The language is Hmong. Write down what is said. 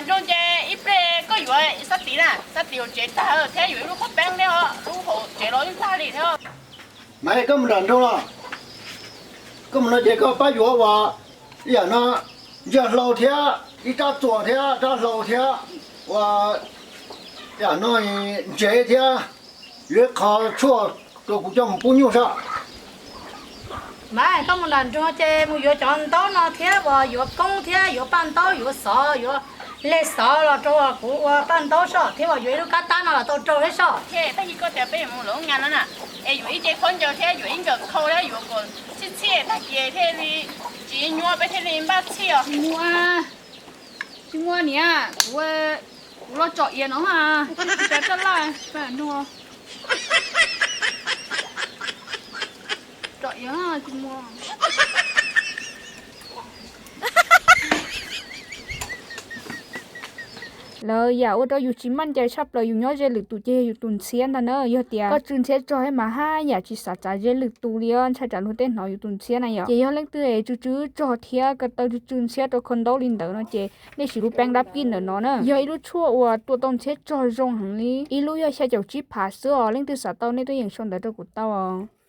Nroog ces ib pliag koj yuav xab tiv na, xab tiv hauv tsev tag thiab yuav ib lub qhov peeb thiab, lub hauv tsev los yeej tag li thiab. Mas koj mus nram nroog los, koj mus no ces koj pab yuav ua ib yam no, ntsiag hlau thiab ib rab txuas thiab rab hlau thiab ua ib yam no ntsev thiab, yuav ib qho tshuaj rau kuv coj mus pub nyuj saib. Mas koj mus nram nroog ces mus yuav cov ntaub no thiab uas yuav koob thiab yuav paj ntaub yuav xov yuav leg xov los rau kuv ua paj ntaub saib thiab uas yuav ib lub kab tab no los tau rau thiab saib. Tag kis koj tias peb yuav mus lawm na, es yuav ib ce khaub ncaws thiab yuav ib nkawm khau thiab yuav kom txhij txhij tag kis thiaj li tsis nyuaj peb thiaj li npaj txhij os. Tsis muaj, tsis muaj niam, kuv, kuv los tsom iav no, tsis tas raj laj, nug tsom iav tsis muaj. Lawv yam ua rau yus tsis maj cai tshaj plaws yus nyob ze lwm tus ces yog yus tus ntxhiab ntag na. Yog tias koj tsw ntxhiab tsog thiab mas haj yam tsis xav txav ze lwm tus li os, ntshai tsam luag tej hnov yus tus ntxhiab na yom. Ces yog leej twg es tsw tsw tsog thiab ko taw tsw tsw ntxhiab rau khau ntaub li ntawd no ces nej siv lub peeb dab pij ntawm no na. Yog ib lub tshuaj uas tua tau ntxhiab tsog zoo heev li, ib lub yog xya caum tsib phav xwb os. Leej twg xav tau nej tuaj yeem sau ntawv rau kuv tau os.